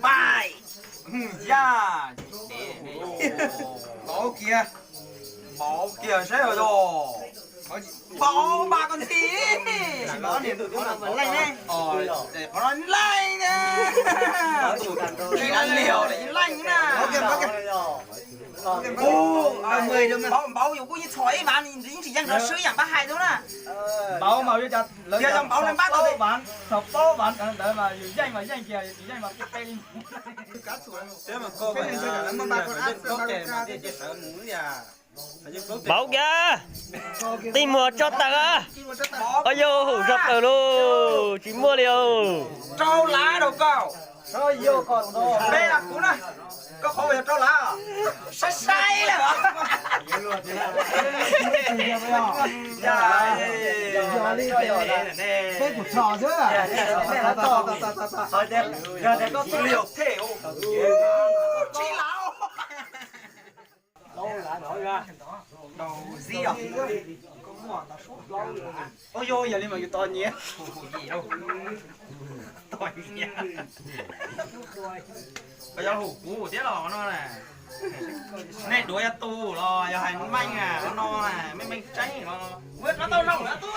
Pai. Ya. Npaum kiag. Npaum kiag saib os. Npaum mas koj ntxhi. Qhov no leej na. Tsis dab liag, leej na. Npaum, npaum yus kuj yeej txhom ib vav, yeej tsis yeej rau swb yam npab hais ntawd na. Npaum mas yog cas lawv, yog npaum lawv npab tau vav, thaum plaub vav ntawd mas yus yeej mas yeej kiag, yus tsis yeej mas peb li. Npaum kiag, tij muag tso tawm. Os yog hum tso tawm lauj, tsis muaj li os. Rau lav rau koj. Peb kuv na, koj qhov yog rau lav, saib saib lawm. Peb kuv tso xwb. Yog tias koj tus liam thiaj tsis lav. Ua yog yog li mas yus tos nyias. Tos nyias. Koj yuav hum kuv thiab los no na. Nej duav yuav tu los yog hais meej no na, meej meej tseeb los muab rov tau zaum lawm tub.